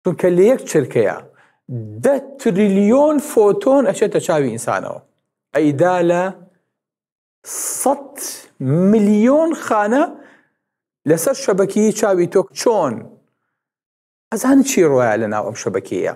چونکە لە یەک چرکەیە دە تریلیۆن فۆتۆن ئەچێتە چاوی ئینسانەوە ئەیدا لە سەد ملیۆن خانە لەسەر شەبەکی چاوی تۆ چۆن ئەزانی چی ڕۆیە لە ناو ئەم شەبەکەیە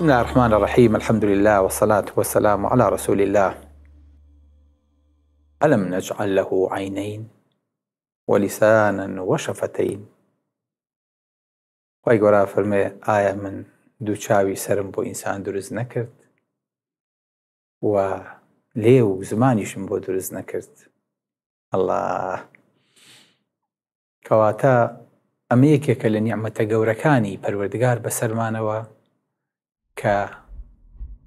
بسم الله الرحمن الرحيم الحمد لله والصلاة والسلام على رسول الله ألم نجعل له عينين ولسانا وشفتين خوای گەورە ئەفەرموێ، ئایا من دوو چاوی سەرم بۆ ئینسان دروست نەکرد و لێو و زمانیشم بۆ دروست نەکرد؟ اللە کەواتە ئەمە یەکێکە لە نیعمەتە گەورەکانی پەروەردگار بەسەرمانەوە کە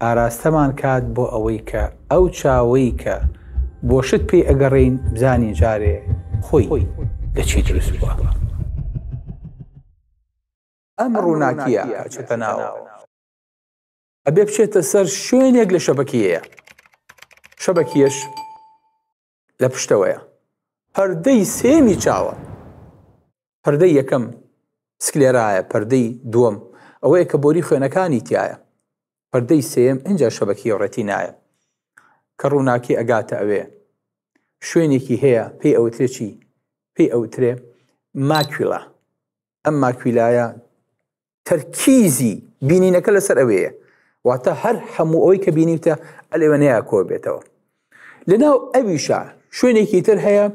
ئاراستەمان کات بۆ ئەوەی کە ئەو چاوەی کە بۆ شت پێی ئەگەڕێین بزانین جارێ خۆی لە چی دروست بووە. ئەم ڕووناکییە ئەچێتە ناوەوە ئەبێ بچێتە سەر شوێنێک لە شەبەکیەیە شەبەکیەش لە پشتەوەیە پەردەی سێمی چاوە پەردەی یەکەم سکلێرایە پەردەی دووەم ئەوەیە کە بۆری خوێنەکانی تایە پەردەی سێم ئینجا شەبەکی ڕێتینایە کە ڕووناکی ئەگاتە ئەوێ شوێنێکی هەیە پێی ئەوترێ چی پێی ئەوترێ ماکویلا ئەم ماکویلایە تەرکیزی بینینەکە لەسەر ئەوەیە واتە هەر هەموو ئەوەی کە بینیوتە ئەلێوەنەیە کۆ بێتەوە لەناو ئەویشا شوێنێکی تر هەیە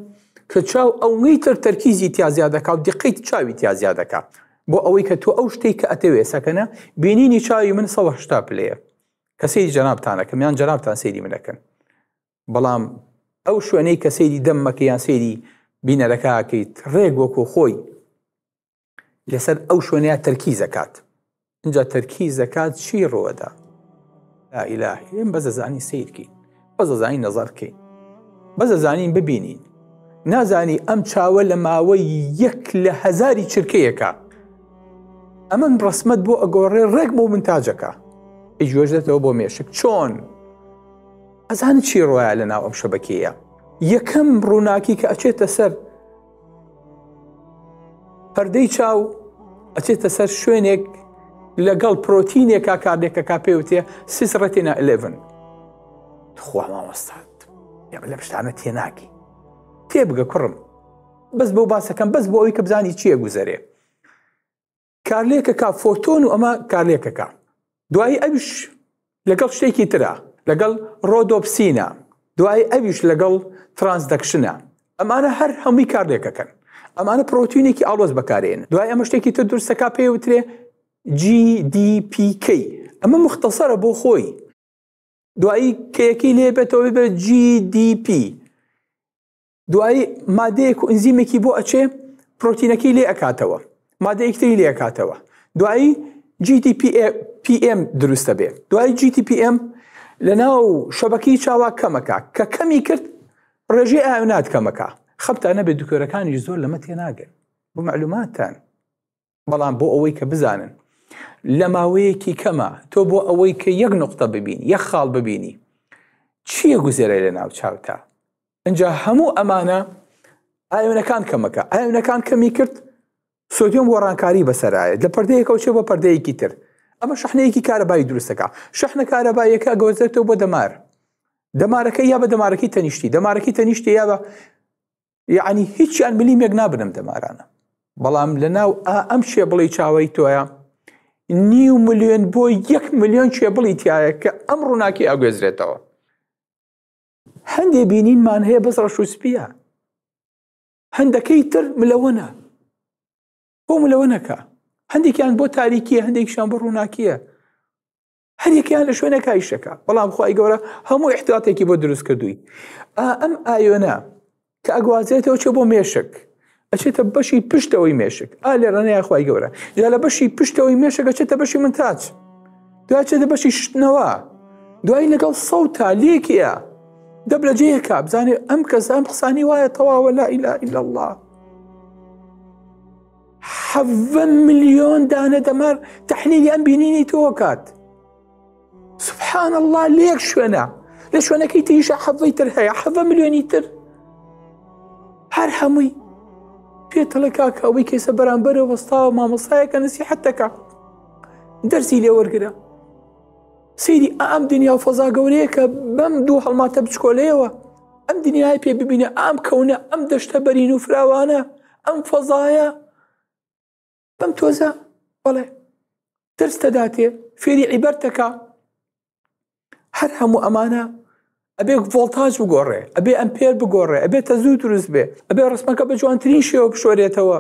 کە چاو ئەوەی تر تەرکیزی تیا زیاد دەکا و دیقەی چاوی تیا زیاد دەکا بۆ ئەوەی کە تۆ ئەو شتێک کە ئەتەوێ سەکەنە بینینی چاوی من 180 پلەیە کە سەیری جەنابتانەکەم یان جەنابتان سەیری منەکەن بەڵام ئەو شوێنەی کە سەیری دەممەکە یان سەیری بینەرەکەکەیت ڕێک وەکو خۆی لەسەر ئەو شوێنەیە تەرکیز ئەکات اینجا تەرکیز دەکات چی ڕوەدا لا ئیلاه ئێم بەس دەزانین سیرکەین بەس دەزانین نەزەرکەین بەس دەزانین ببینین نازانی ئەم چاوە لە ماوەی یەک لە هەزاری چرکەیەکە ئەمن ڕسمەت بۆ ئەگۆڕێ ڕێک بۆ منتاجەکە ئیجوێژێتەوە بۆ مێشک چۆن ئەزانی چی ڕۆیە لە ناو ئەم شەبەکەیە یەکەم ڕووناکی کە ئەچێتە سەر پەردەی چاو ئەچێتە سەر شوێنێک لەگەڵ پرۆتینێکا کارلێکەکە پێوتێ سیس ڕێتینا 11 تخوا مامۆستات ئێمە لەم شتانە تێناگەین تێبگە کوڕم بەس بۆ باسەکەم بەس بۆ ئەوی کە بزانی چییە گوزەرێ کارلێکەکە فۆتۆن و ئەمە کارلێکەکە دوایی ئەویش لەگەڵ شتێکی ترە لەگەڵ ڕۆدۆپسینە دوایی ئەویش لەگەڵ ترانسدەکشنە ئەمانە هەر هەمووی کارلێکەکەن ئەمانە پرۆتینێکی ئاڵۆز بەکارێن دوای ئەمە شتێکی تر دروستەکە پێ وترێ GDPK ئەمە مختصرە بۆ خۆی دوایی کەیەکەی لێ بێتەوە بێ GDP دوایی مادەیەک و ئەنزیمێکی بۆ ئەچێ پرۆتینەکەی لێ ئەکاتەوە مادەیەک تری لێ ئەکاتەوە دوایی GTPM دروستە بێ دوایی GTPM لە ناو شەبەکەی چاوا کەمەکە کە کەمی کرد ڕێژەی ئایۆنات کەمەکە خەبتان نەبێت دکتۆرەکانیش زۆر لەمە تێناگەن بۆ معلوماتتان بەڵام بۆ ئەوەی کە بزانن لە ماوەیەکی کەمە تۆ بۆ ئەوەی کە یەک نقطە ببینی یەک خاڵ ببینی چییە گوزەرە لە ناو چاوتا اینجا هەموو ئەمانە ئایۆنەکان کەمەکە ئایۆنەکان کەمی کرد سۆدیۆم گۆڕانکاری بەسەرایە لە پردەیەکەوە چێ بۆ پردەیەکی تر ئەمە شەحنەیەکی کارەبایی دروستەکە شەحنە کارەباییەکە گۆزێتەوە بۆ دەمار دەمارەکە یا بە دەمارەکەی تەنیشتی دەمارەکەی تەنیشتی یا بە یەعنی هیچیان ملیمێک نابن ئەم دەمارانە بەڵام لە ناو ئەم چێبڵی چاوەی تۆیە نیو ملیۆن بۆ یەک ملیۆن چێبڵی تایە کە ئەم ڕووناکی ئەگوێزرێتەوە هەندێ بینینمان هەیە بەس ڕەش و سپیە هەندەکەی تر ملەوەنە بۆ ملەوەنەکە هەندێکیان بۆ تاریکیە هەندێکیشان بۆ ڕووناکیە هەریەکەیان لە شوێنێکا ئیش دەکا بەڵام خوای گەورە هەموو احتیاطێکی بۆ دروست کردووی ئەم ئایۆنە کە ئەگوازێتەوە چێ بۆ مێشک ئەچێتە بەشی پشتەوەی مێشک ئا لێرەنەیە خوای گەورە جا لە بەشی پشتەوەی مێشک ئەچێتە بەشی منتاج دوای چێتە بەشی شتنەوە دوای لەگەڵ سەوتا لێکیە دەب لە جێیەکە بزانێ ئەم کەس ئەم قسانی وایە تەواوە لا إله إلا الله. حەڤە ملیۆن دانە دەمار تەحلیلی ئەم بینینی تۆ کات سبحان الله لە یەک شوێنە لە شوێنەکەی تریشە حەڤەی تر هەیە حەڤە ملیۆنی تر هەر هەمووی پێتەڵێ کاکە ئەوەی کەسە بەرامبەرە وەستاوە مامۆسایەکە نسیحەت دەکا دەرسی لێوەرگرە سەیری ئەم دنیا و فەزا گەورەیە کە بەم دوو هەڵماتە بچکۆلەیەوە ئەم دنیای پێ ببینە ئەم کەونە ئەم دەشتە بەرین و فراوانە ئەم فەزایە بەم تۆزە بەڵێ ترس تەداتێ فێری عیبەرتەکە هەر هەموو ئەمانە ئەبێ ڤۆڵتاج بگۆڕێ ئەبێ ئەمپێر بگۆڕێ ئەبێ تەزوو دروست بێ ئەبێ ڕسمەکە بە جوانترین شێوە بشۆرێتەوە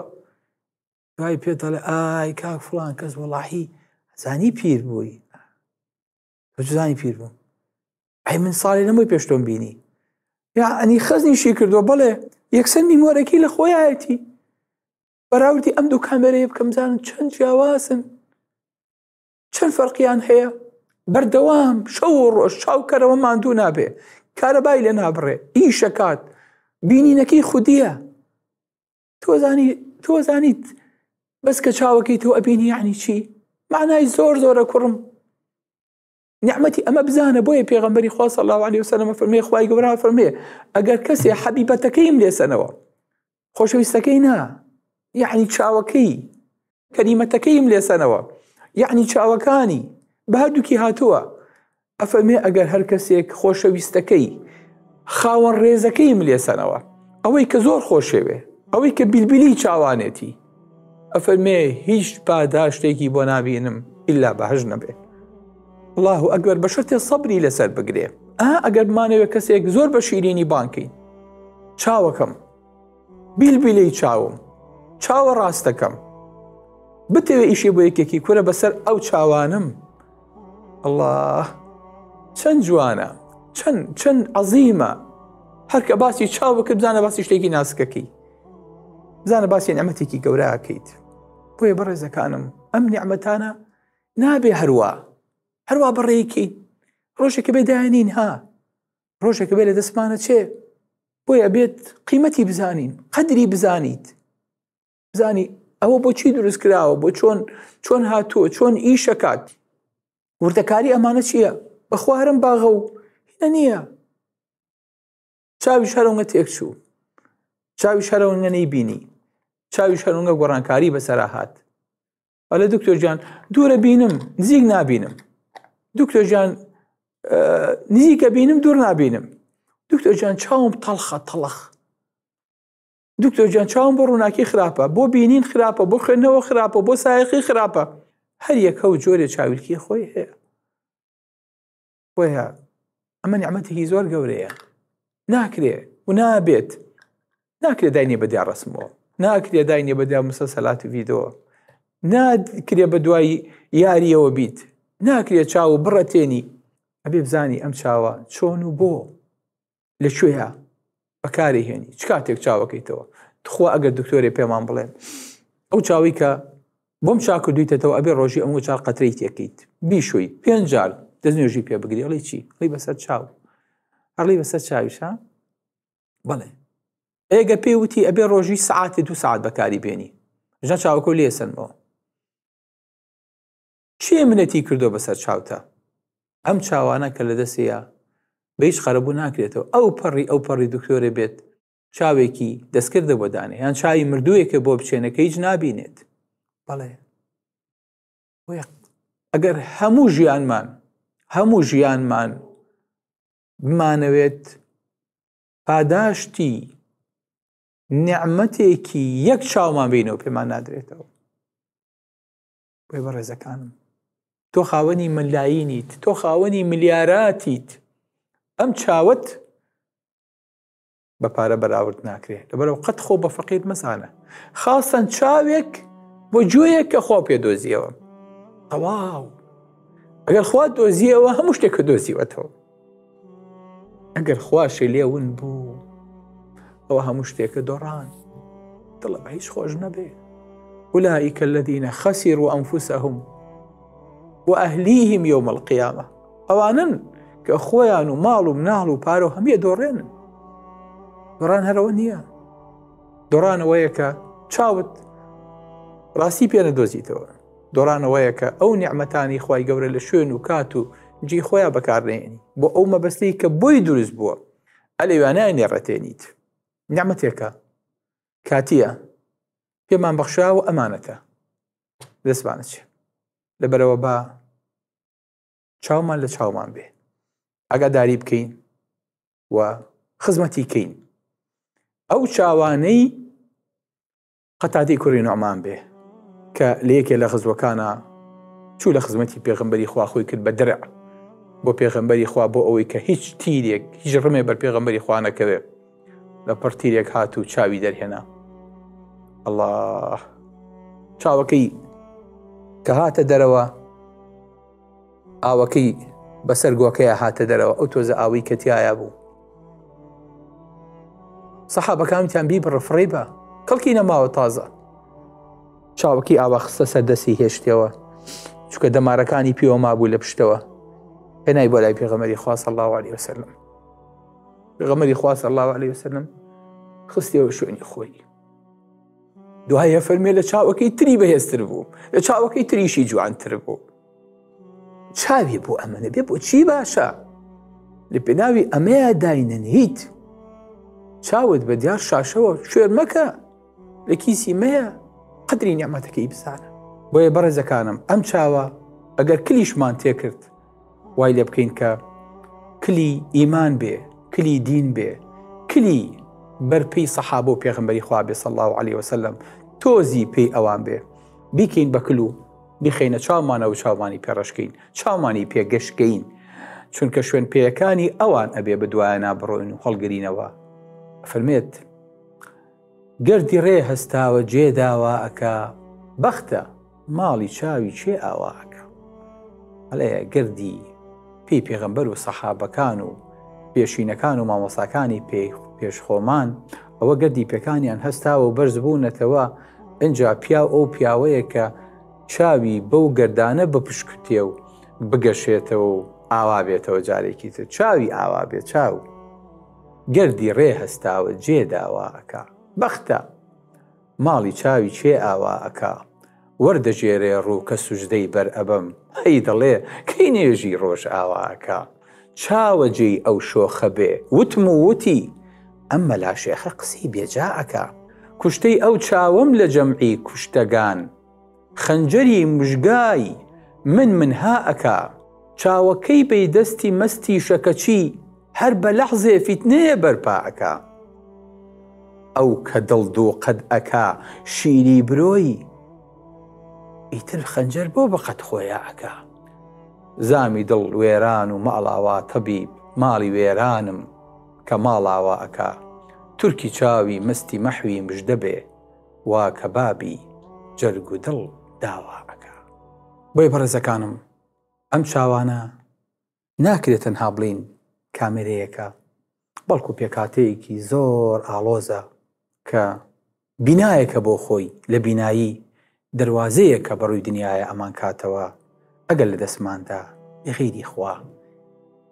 دوای پێ دەڵێ ئای کاک فڵان کەس وەڵاهی زانی پیر بووی زانی پیر بوو ئەی من ساڵی لەمەی پێش تۆم بینی یا ئەنی خەزنیشی کردووە بەڵێ یەکسەر میمۆرەکەی لە خۆیایەتی بەراوردی ئەم دوو کامێرەیە بکەم زانم چەند جیاوازن چەند فەرقیان هەیە بەردەوام شەو و ڕۆژ چاوکەرەوە ماندوو نابێ کارەبای لێ نابڕێ ئیشەکات بینینەکەی خودیە تۆزانی تۆزانیت بەس کە چاوەکەی تۆ ئەبینی یعنی چی معنای زۆر زۆرە کوڕم نیعمەتی ئەمە بزانە بۆیە پێغەمبەری خوا صلی الله علیه وسلم فەرمێ خوای گەورە فەرمێ ئەگەر کەسێ حەبیبەتەکەیم لێسەنەوە خۆشەویستەکەی نا یعنی چاوەکەی کەریمەتەکەیم لێسەنەوە یعنی چاوەکانی بە هەردووکی هاتووە ئەفەرمێ ئەگەر هەر کەسێک خۆشەویستەکەی خاوەن ڕێزەکەیم لێسەنەوە ئەوەی کە زۆر خۆشەوێ ئەوەی کە بیلبیلی چاوانێتی ئەفەرمێ هیچ پاداشتێکی بۆ نابینم ئللا بەهش نەبێ الله ئەکبەر بە شەرتێ سەبری لەسەر بگرێ ئا ئەگەر بمانەوێ کەسێک زۆر بە شیرینی بانکەین چاوەکەم بیلبیلەی چاوم چاوە ڕاستەکەم بتەوێ ئیشی بۆ یەکێکی کورە بەسەر ئەو چاوانم الله چەند جوانە چەند چەند عەزیمە هەرکە باسی چاو بکرد بزانە باسی شتێکی ناسکەکەی بزانە باسی نعمەتێکی گەورەکەیت بۆیە بەڕێزەکانم ئەم نیعمەتانە نابێ هەروە هەروە بەڕێکی ڕۆژێکە بێ دایانین ها ڕۆژێکە بێ لە دەستمانە چێ بۆیە بێت قیمەتی بزانین قەدری بزانیت بزانی ئەوە بۆچی دروست کراوە بۆ چۆن چۆن هاتووە چۆن ئیشەکات وردەکاری ئەمانە چییە؟ بەخوا هەرم باغە و هینە نییە چاوی شەرەونگە تێکچوو چاوی شەرەونگە نەیبینی چاوی شەرونگە گۆڕانکاری بەسەرا هات ئەلێ دکتۆر گیان دوورە بینم نزیک نابینم دکتۆر گیان نزیکە بینم دوور نابینم دکتۆر گیان چاوم تەڵخە تەڵخ دکتۆر گیان چاوم بۆ ڕووناکی خراپە بۆ بینین خراپە بۆ خوێندنەوە خراپە بۆ سایەقی خراپە هەر یەکە و جۆرێ چاویلکی خۆی هەیە بۆیە ئەمە نیعمەتێکی زۆر گەورەیە ناکرێ و نابێت ناکرێ داینێ بە دیار ڕسمەوە ناکرێ داینێ بە دیار مسەسەلات و ڤیدۆ ناکرێ بە دوای یاریەوە بیت ناکرێ چاو بڕەتێنی ئەبێ بزانی ئەم چاوە چۆن و بۆ لە کوێیە بەکاری هێنی چ کاتێک چاوەکەیتەوە تخوا ئەگەر دکتۆرێ پێمان بڵێن ئەو چاوی کە بۆم چاکردویتەوە ئەبێ ڕۆژی ئەم چار قەترەی تێکەیت بیشۆی پێنج جار دەست نوێژی پێ بگری ئەڵی چی ئەڵی بەسەر چاو ئەڵی بەسەر چاویشە بەڵێ ئێگە پێی وتی ئەبێ ڕۆژی سعاتێ دو سعات بەکاری بێنی ژە چاوەکە لێسەنەوە کێ منەتی کردوە بەسەر چاوتا؟ ئەم چاوانە کە لە دەستیا بە هیچ قەرەبوو ناکرێتەوە ئەو پەڕی ئەو پەڕی دکتۆرێ بێت چاوێکی دەستکردە بۆ دانێ یان چاوی مردوویەکە بۆ بچێنە کە هیچ نابینێت بەڵێ ئەگەر هەموو ژیانمان هەموو ژیانمان بمانەوێت پاداشتی نیعمەتێکی یەک چاومان بینەوە پێمان نادرێتەوە بۆیە بەڕێزەکانم تۆ خاوەنی مەلایینیت تۆ خاوەنی ملیاراتیت ئەم چاوت بە پارە بەراورد ناکرێت لەبەرەوە قەت خۆ بە فەقیر مەزانە خاصەن چاوێک بۆ گوێیەک کە خوا پێ دۆزیەوە تەواو ئەگەر خوا دۆزیەوە هەموو شتێک کە دۆزیوەتەوە ئەگەر خواشی لێ ون بوو ئەوە هەموو شتێکە دۆڕان دڵە بە هیچ خۆش نەبێ أولئك الذين خسروا أنفسهم وأهليهم يوم القيامة ئەوانن کە خۆیان و ماڵ و مناڵ و پارە و هەمیە دۆڕێنن دۆڕان هەرەوە نییە دۆڕانەوەیە کە چاوت ڕاستی پێ نەدۆزیتەوە. دۆڕانەوەیە کە ئەو نیعمەتانی خوای گەورە لە شوێن و کات و جێی خۆیان بەکارنەهێنی بۆ ئەو مەبەستەی کە بۆی دروست بووە ئەلێویا نایانێڕەتێنیت. نیعمەتێکە کاتیە پێمان بەخشراوە ئەمانەتە دەستمانە چێ. لەبەرەوە با چاومان لە چاومان بێ ئاگاداری بکەین و خزمەتی کەین ئەو چاوانەی قەتادەی کوڕی نوعمان بێ کە لە یەکێ لە غەزوەکانا چوو لە خزمەتی پێغەمبەری خوا خۆی کرد بە درع بۆ پێغەمبەری خوا بۆ ئەوەی کە هیچ تیرێک هیچ ڕمێ بەر پێغەمبەری خوا نەکەوێ لە پڕ تیرێک هات و چاوی دەرهێنا الله چاوەکەی کە هاتە دەرەوە ئاوەکەی بەسەر گۆکەیە هاتە دەرەوە ئەو تۆزە ئاوی کە تایە بوو سەحابەکان وتیان بیبڕە فڕێی بە کەڵکی نەماوە تازە چاوەکەی ئاوا خستە سەر دەستی هێشتەوە چونکە دەمارەکانی پێوە مابوو لە پشتەوە هێنای بۆ لای پێغەمبەری خوا صلی الله علیه وسلم پێغەمبەری خوا صلی الله علیه وسلم خستیەوە شوێنی خۆی دوایە فەرمێ لە چاوەکەی تری بەهێزتر بوو لە چاوەکەی تریشی جوانتر بوو چاوی بۆ ئەمە نەبێ بۆ چی باشە لە پێناوی ئەمەیە داینەنیت چاوت بە دیار شاشەوە شوێن مەکە لە کیسی مەیە قدری نیعممەتەکەی بزانە بۆیە بەڕێزەکانم ئەم چاوە ئەگەر کلیشمان تێکرد وای لێ بکەین کە کلی ئیمان بێ کلی دین بێ کلی بەرپێی سەحابە و پێغمبەری خوا بێ صلی الله علیه وسلم تۆزی پێی ئەوان بێ بیکەین بە کل و بیخەینە چاومانەوە چاومانی پێ ڕەشکەین چاومانی پێ گەشکەین چونکە شوێن پێیەکانی ئەوان ئەبێ بە دوایانە بڕۆین و هەڵگرینەوە فەرمێت گردی ڕێ هەستاوە جێ داوا ئەکا بەختە ماڵی چاوی چێ ئاوا ئەکا ئەڵێ گردی پێی پێغەمبەر و سەحابەکان و پێشینەکان و مامۆساکانی پێی پێشخۆمان ئەوە گردی پێکانیان هەستاوە و بەرز بوونەتەوە ئینجا پیاو ئەو پیاوەیە کە چاوی بەو گردانە بپشکوتێ و بگەشێتەوە و ئاوا بێتەوە جارێکی تر چاوی ئاوا بێ چاو گردی ڕێ هەستاوە جێ داوا ئەکا بەختە ماڵی چاوی کێ ئاوا ئەکا وەردەگێرێ ڕوو کە سوجدەی بەر ئەبەم هەی دەڵێ کەی نوێژی ڕۆژ ئاوا ئەکا چاوە جێی ئەو شۆخە بێ وتم و وتی ئەم مەلا شێخە قسەی بێجا ئەکا کوشتەی ئەو چاوەم لە جەمعی کوشتەگان خەنجەری مژگای من منها ئەکا چاوەکەی بەی دەستی مەستی شەکەچی هەر بە لەحزێ فیتنەیە بەرپا ئەکا ئەو کە دڵ دوو قەد ئەکا شیری برۆی ئیتر خەنجەر بۆ بە قەد خۆیا ئەکا زامی دڵ وێران و ماڵاوا تەبیب ماڵی وێرانم کە ماڵاوا ئەکا تورکی چاوی مستی مەحوی مژدە بێ وا کەبابی جەرگ و دڵ داوا ئەکا. بۆیە بەڕێزەکانم ئەم چاوانە ناکرێت تەنها بڵێین کامێرەیەکە، بەڵکو پێکهاتەیەکی زۆر ئاڵۆزە کە بینایەکە بۆ خۆی لە بینایی دەروازەیەکە بەڕووی دنیایە ئەمانکاتەوە، ئەگەر لە دەستماندا غەیری خوا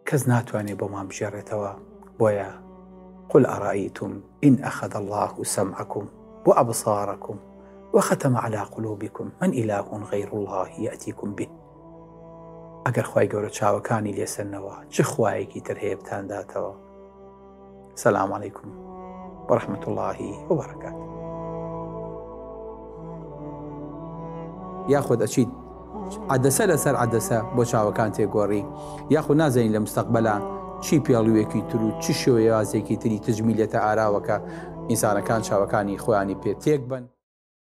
کەس ناتوانێت بۆمان بگێڕێتەوە، بۆیە قل ارایتم ان اخذ اللە سمعکم وابصارکم وختم علی قلوبکم من اله غیر اللە یاتیکم به ئەگەر خوای گەورە چاوەکانی لێسەنەوە چ خوایەکی تر هەیە بتانداتەوە سلام علیکم ورحمة الله وبرکاته یاخود ئەچیت عەدەسە لەسەر عەدەسە بۆ چاوەکان تێگۆڕی یاخود نازانین لە مستەقبەلا چی پێڵوێکی تر و چ شێوازێکی تری تجمیلێتە ئاراوە کە ئینسانەکان چاوەکانی خۆیانی پێ تێک بن.